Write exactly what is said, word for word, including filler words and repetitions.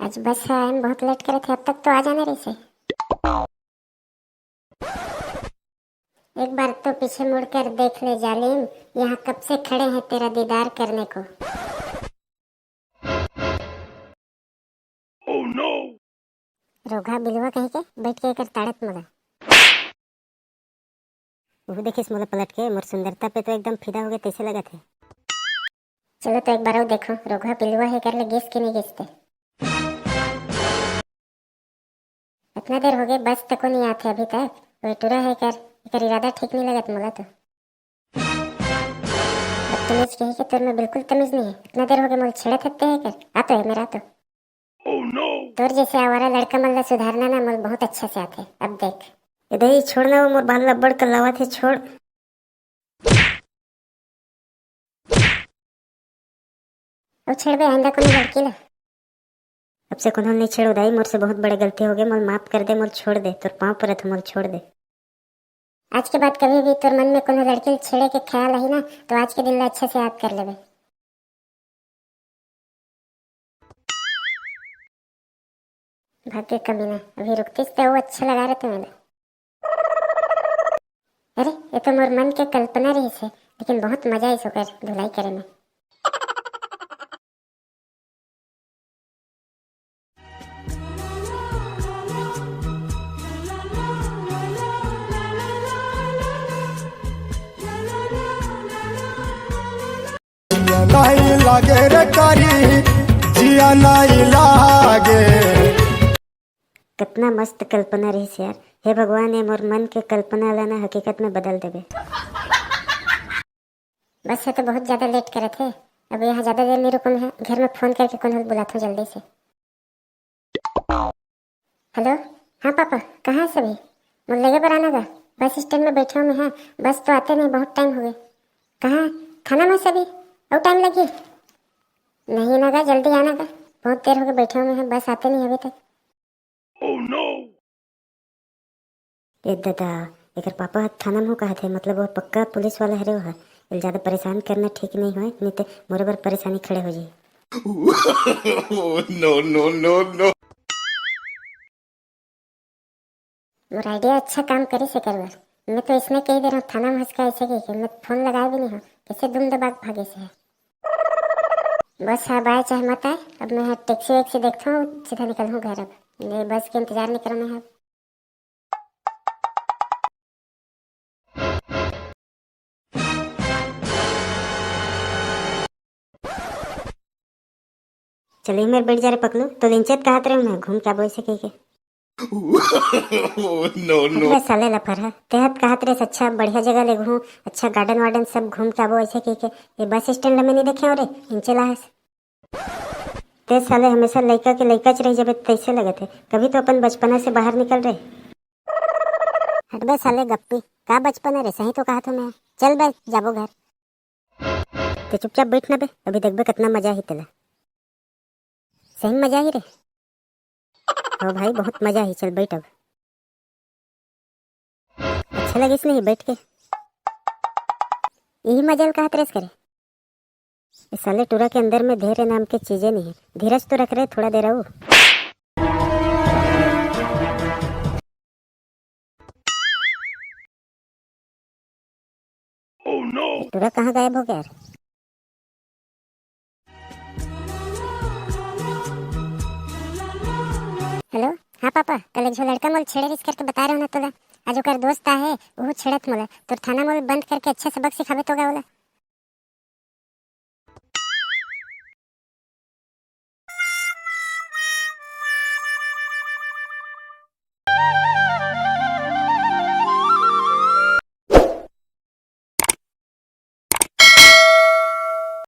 आज बस है, हम बहुत लेट करे थे, अब तक तो आ जाना रहिसे। एक बार तो पीछे मुड़कर देख ले जालिम, यहाँ कब से खड़े हैं तेरा दीदार करने को। रोगहा बिलवा कहीं के बैठ के एकर ताड़त मोला। वो देखिस मोला पलट के, मोर सुंदरता पे तो एकदम फिदा हो गए तैसे लगत है। चलो तो एक बार और देखो, रोगहा बिलवा है कर ले गिस कि नहीं गिसते। इतना देर हो गए, बस तको नहीं आते अभी तक। वो टुरा है कर, एकर इरादा ठीक नहीं लगत मोला तो। बदतमीज कहीं के, तोर में बिल्कुल तमीज नहीं है। इतना देर हो गए मोल छेड़त हत्ते है कर, आ तो है मेरा तो। तोर जैसे आवारा लड़का मन ला सुधारना ना मोल बहुत अच्छा से आते। अब देख। ए दई, छोड़ ना, वो मोर बाल ला बड़ कल्लावत है, छोड़। अब छेड़बे आइंदा कोनो लड़की ला? अब से कोनो नहीं छेड़ो दाई, मोर से बहुत बड़े गलती हो गए, मोल माफ कर दे, मोल छोड़ दे, तोर पाँव परत हूँ, मोल छोड़ दे। आज के बाद कभी भी तोर मन में कोनो लड़की ला छेड़े के ख्याल आई ना, तो आज के दिन ला अच्छा से याद कर लेबे। भाग्य कमीना, अभी रुकतीस तो वो अच्छा लगा रहे तुम्हें। अरे, ये तो मोर मन के कल्पना रहिस हे, लेकिन बहुत मजा आइस ओकर धुलाई करे में। नहीं लागे रे कारी, जिया नहीं लागे। कितना मस्त कल्पना रहिस यार। हे भगवान, ये मोर मन के कल्पना ला ना हकीकत में बदल देबे। बस, ये तो बहुत ज्यादा लेट करत हे। अब यहाँ ज्यादा देर नहीं रुकूँ मैं, घर में फोन करके कोनो ल बुलाथों जल्दी से। हेलो, हाँ पापा, कहाँ है सभी? मोर लेगे बर आना गा, बस स्टैंड में बैठे हूँ मैं। हाँ, बस तो आते नहीं, बहुत टाइम हो गए। कहाँ है? थाना में सभी, और टाइम लगी? नहीं ना गा, जल्दी आना गा, बहुत देर हो गए बैठे हूँ मैं। हाँ, बस आते नहीं अभी तक। ए दादा, एकर पापा ह थाना में हो कहत हे, मतलब वो पक्का पुलिस वाला हरे। वो ह एल ज्यादा परेशान करना ठीक नहीं होय, नहीं ते मोरे बर परेशानी खड़े हो जाही। No, no, no, no। मोर आइडिया अच्छा काम करिस एकर बर। मैं तो इसने कही दे रहा हूँ, थाना में हंस के ऐसे कही के मैं फोन लगाए भी नहीं हूँ, कैसे दुम दबा के भागे से है। बस, अब आए चाहे मत आए, अब मैं टैक्सी वैक्सी देखता हूँ, सीधा निकल हूँ घर। अब ले, बस के इंतजार नहीं करूँ मैं अब। चल, एही मेर बैठ जा रे पकलू, तो लिंचत कहत रहे मैं, घूम के आबो ऐसे कह के। No, no। अबे साले लफर है, तेहत कहत रहे अच्छा बढ़िया जगह ले घूम, अच्छा गार्डन वार्डन सब घूम के आबो ऐसे कह के। ये बस स्टैंड में नहीं देखे हो रे, इंचे लाहस। ते साले हमेशा लइका के लइका च रह जाबे, तैसे लगत है। कभी तो अपन बचपना से बाहर निकल रहे। हटबे साले गप्पी, का बचपना रे, सही तो कहा था मैं। चल बे, जाबो घर। ते चुपचाप बैठ ना बे, अभी देखबे कितना मजा ही तेला। सही में मजा ही रे। हो भाई, बहुत मजा ही, चल बैठ अब। अच्छा लगिस नहीं बैठ के? यही मजा ल कहत रेस करे। इस साले टूरा के अंदर में धैर्य नाम के चीजें नहीं है। धीरज तो रख रहे थोड़ा देर अउ। टूरा कहाँ गायब हो गया यार? हेलो, हाँ पापा, कल एक झो लड़का मोल छेड़े रिस करके बता रहे हो ना तोला। आज ओकर दोस्त आहे, वो छेड़त मोला। तोर थाना मोल बंद करके अच्छा सबक सिखाबे तो गा ओला।